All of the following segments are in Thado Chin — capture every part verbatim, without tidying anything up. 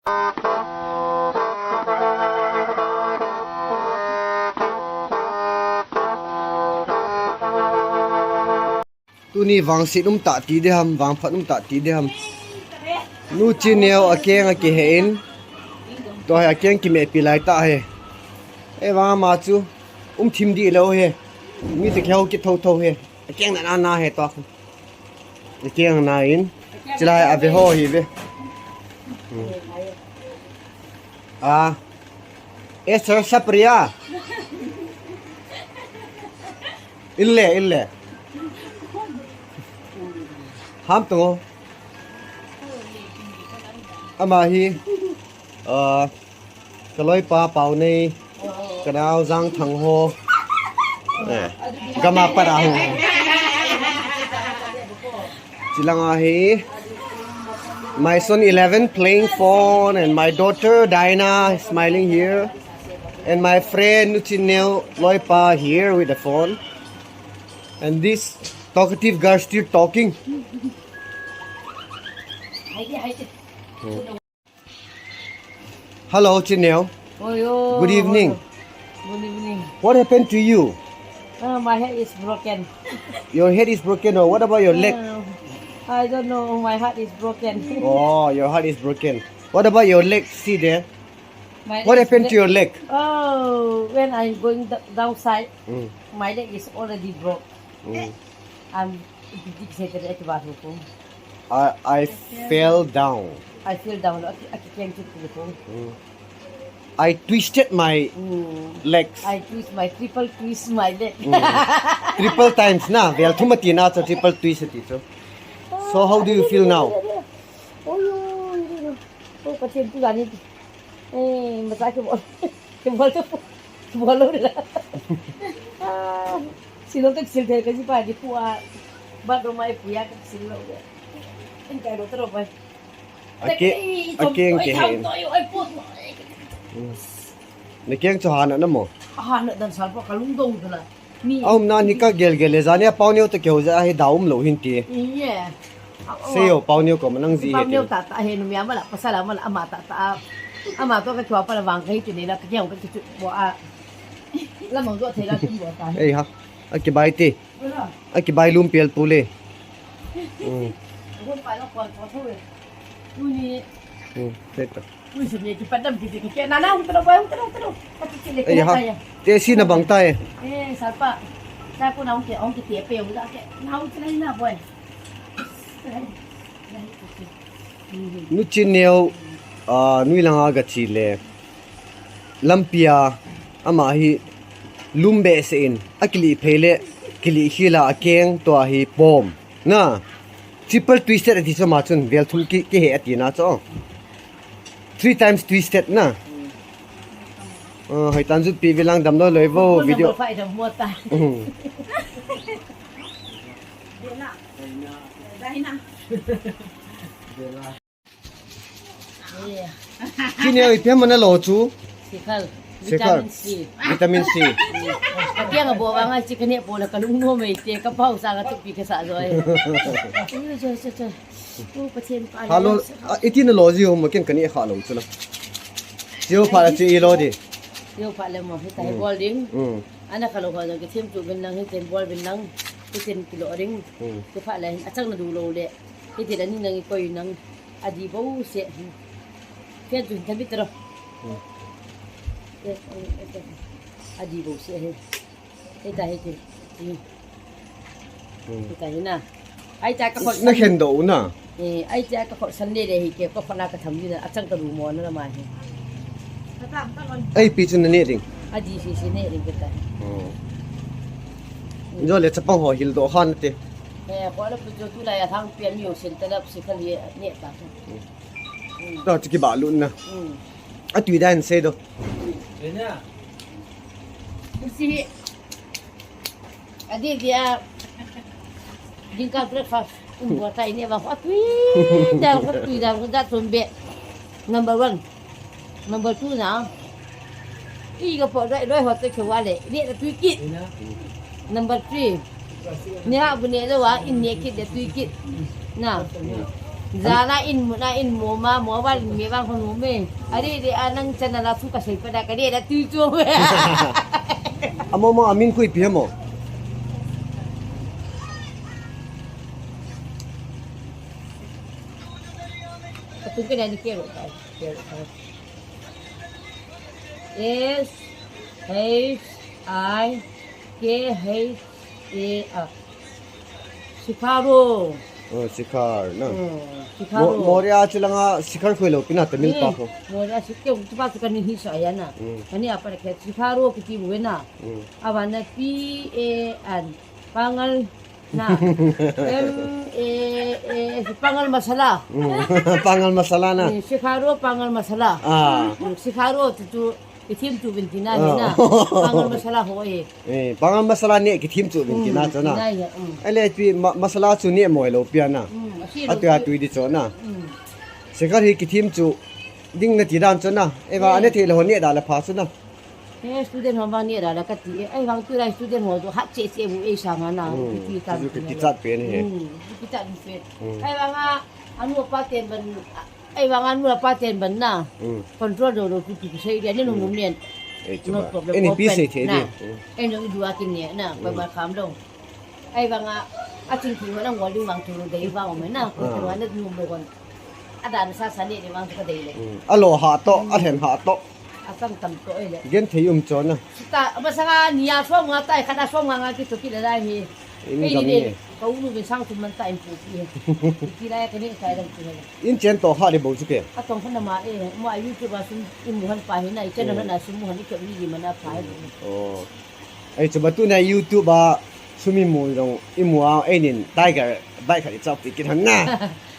Tuni vangset um tah ti ding ham, vangphat um tah ti ding ham. Nu Chin Neo akeng akihe in. Tua hi akeng kimehpi lai tah hi. Ei vang ama chu um thim dih lou hi. Mi te kihou kit thotho hi. Akeng na na na hi tua. Akeng na in. Chilai ave ho hi ve. Hmm. Ah. Eh, sir, Sapriya. Ille, ille. Ham tungo. Ama hi, ah, ka loipa Paonei, ka nao Jangthang ho. Eh, gam a pat a hung. Chilanga hi, my son eleven playing phone and my daughter Diana smiling here. And my friend Nu Chin Neo loipa here with the phone. And this talkative girl still talking. Hello, Chin Neo. Oi, oi, good evening. Good evening. What happened to you? Uh, my head is broken. Your head is broken, or what about your leg? Uh, I don't know. My heart is broken. Oh, your heart is broken. What about your leg? See there. My What leg happened to your leg? Oh, when I'm going d- downside, Mm. my leg is already broke. Mm. I'm I, I fell down. I fell down. Aki, aki keng chit ko. Mm. I twisted my Mm. legs. I twist my triple twist my leg. Mm. Triple times na. Vel thum ati na, so triple twist ati, so. So how do you feel now? Oh, yo, yo, yo. Oh, Pathen tu jani. Eh, masa ke bol. Ke bol tu. Ke bol lo na. Ah, silo tak sil thei ka ji pa di pu a. Ba do mai pu ya ka sil lo. En kai lo tro pai. Ake, ake ang ke hen. Na keng chu hana na mo. Hana dan sal pa ka lung dong tu na. Aum nan hi ka gel gel le jani a Paoneo ta keu ja hi daum lo hin ti. Iye. Sei o Paoneo ko manang ji he ti. Paoneo ta ta he nu mi ama la pasal ama la ama ta ta. Ama to ka chua pa la vang ka hi ti ni la ka keu ka chu bo a. La mang jo thei la chu bo ta. Ei ha. A kibai ti. A kibai lum pial pu le. Mm. Ko pa la ko ko tho le. Tu ni. Mm. Te ta. Ui, sini kipat dam kiti kiti. Na, na, hung tero, boy, hung tero, hung tero. Kati kile, eh, kile ha. Taya. Te si na bang tai. Eh, salpa. Sa ko na hung ke, hung ke te pe, hung ke. Na hung tero na, boy. Nu Chin Neo, ah, nui langa ga chi le. Lampia, ama hi lum behseh in, a kili phei le, kili khila a keng tua hi pom. Na, triple twisted ati chu ama chun, vel thum ki, ki he ati na chu. Three times twisted na. Ah, hoi tan jut pi vilang dam lo loi vo video. Number five dam mo ta. Mhm. Dela. Dela. Kini oi pia mana lo chu. Sikhar. Sikhar. Vitamin C. Vitamin C. Ka piang a bo vang a chi ka ne bo la ka lung no mei te ka pau sa ka tupi ka sa joi. Ui, joi, joi, joi. Hello, ah, iti na lo ji ho mo ken kani kha lo chu la. Jiu pha la chi i lo di. Jiu pha le mo, hita he bol ding. Mm. Ana kha lo kha jong ke them chu bin lang, hiten bol bin lang. Hiten kilo ding. Mm. Ke pha le, a chang na du lo le. Hiten ani nang i koi nang. A di bo se. Ke chu tha bit ro. Mm. A di bo se he. Hita, hiti. Hmm. Hita, hina. Ai, ta ka khol. Na khen do na. Eh, ai, ta ka khol san le le hi ke, ko khol na ka tham ni na, a chang ka lu mo na ma hi. Ai, pi chu na ne ding. A di si si ne ding kita. Oh. Jo le chapang ho hil do khan te. Eh, ko la pu jo tu la ya thang pi mi o sen ta la si khan ye ne ta. Hmm. Ta chu ki ba lu na. Hmm. A tui dan se do. Si. Adi dia. Jingkah breakfast. Um, buat tai ni bang. Atui. Dah, atui dah, dah tumbe. Number one. Number two na. I ka po doi doi hotel ke wale. Ni atui kit. Number three. Ni ha bu ne lo wa, in ne kit de tui kit. Na. Jana in mu na in mu ma, mu ba me ba ko nu me. Ari de anang chana la su ka sei pa da ka de da tu chu. Amo mo amin kui pi mo. Ka tu ke na ni ke ro ka. Ke ro ka. S H I K H A R. Sikharo. Oh, Sikhar na. Hmm, Mo- Sikharo. Moria chilanga Sikhar koi lo pina Tamil pa ko. Moria si ke pa ka ni hi sa ya na. Hmm. Ani apa ke Sikharo kiti bu na. Hmm. Avana P A N. Pangal na. M A A, Pangal masala. Hmm. Pangal masala na. Hmm, Sikharo Pangal masala. Ah. Hmm, Sikharo tu tu. Kithim chu vin tina ni na. Ah. Pangal masala ho e. Eh, pangal masala ne kithim chu vin tina chu na. Tina ya, mm. Ele pi ma- masala chu ne moi lo pia na. Mm, asi lo. Atu atu di chu na. Mm. Sikhar hi kithim chu ding na ti dan chu na. Eva ane thei lo ne da la pha chu na. Eh, student ho vang ne da la ka ti. Eh, ai vang tu lai student ho do hat che che bu e sa nga na. Mm. Ti ta. Chu ki chat pe ni he. Mm, ki chat pe. Mm. Ai vang a anu pa ten ban Ei, vang anu apa ten ban na. Mm. Control do do tu tu sei dia ni nung nung nen. Ei, no problem. Ei, ni pi sei the di. Mm. Ei, no du akin ni na, pa ma kham do. Ei, vang a, a ching thing na ngol ding vang tu do dei vang me na. Ko tu na nu mo kon. A dan sa sa ni ni vang tu ka dei le. Mm. A lo ha to, a then ha to. A sang tam to ei le. Gen thei um chon na. Sita, ba sa nga ni a som nga tai, khana som nga nga ki tu ki le dai hi. In ei, gam ni. Ka unu be sang tu man ta in pu ki. Ki la ka ni ka dam tu le. In chen to ha le bo chu ke. A tong khan ma e, mo a YouTube a sum i mu han pa hi na, i channel han a sum mu han i chop ni di mana pa hi. Oh. Ei chu ba tu na YouTube a sum i mu dong i mu a ei nin Tiger bike khat i chop ti kin han na.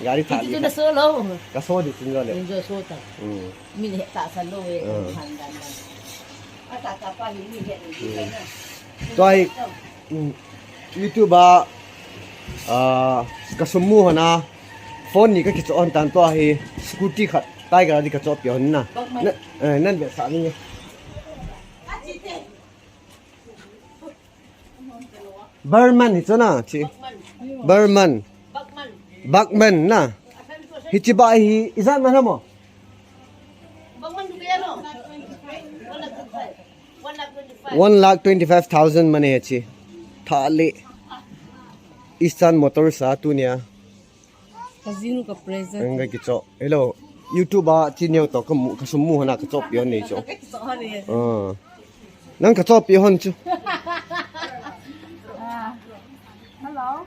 Gari tha. Ti ni tu na so lo. Ka so di tin lo le. Ni jo so ta. Mm. Min he ta san lo e, mm, han dan dan. A ta ta pa hi min he ni na. Tua hi, mm, YouTube a, ah, ka sum mu hon a, phone ni ka kicho hon tan tua hi, scooty khat, Tiger a di ka cho pi hon na. Bang mai. Na, eh, nan be sa ni. Berman hi chu na, chi. Berman. Bakman na. Hichi ba hi, ijat man hamo? One lakh twenty-five thousand mane hi chi. Thale. Eastern Motors a tunia. Ka jinu ka present. Ang ka kicho. Hello. YouTube a chi neo to ka mu, ka sum mu hana ka cho pion nei cho. Ka kicho hon e. Ah. Nang ka cho pion chu. Ah. Hello.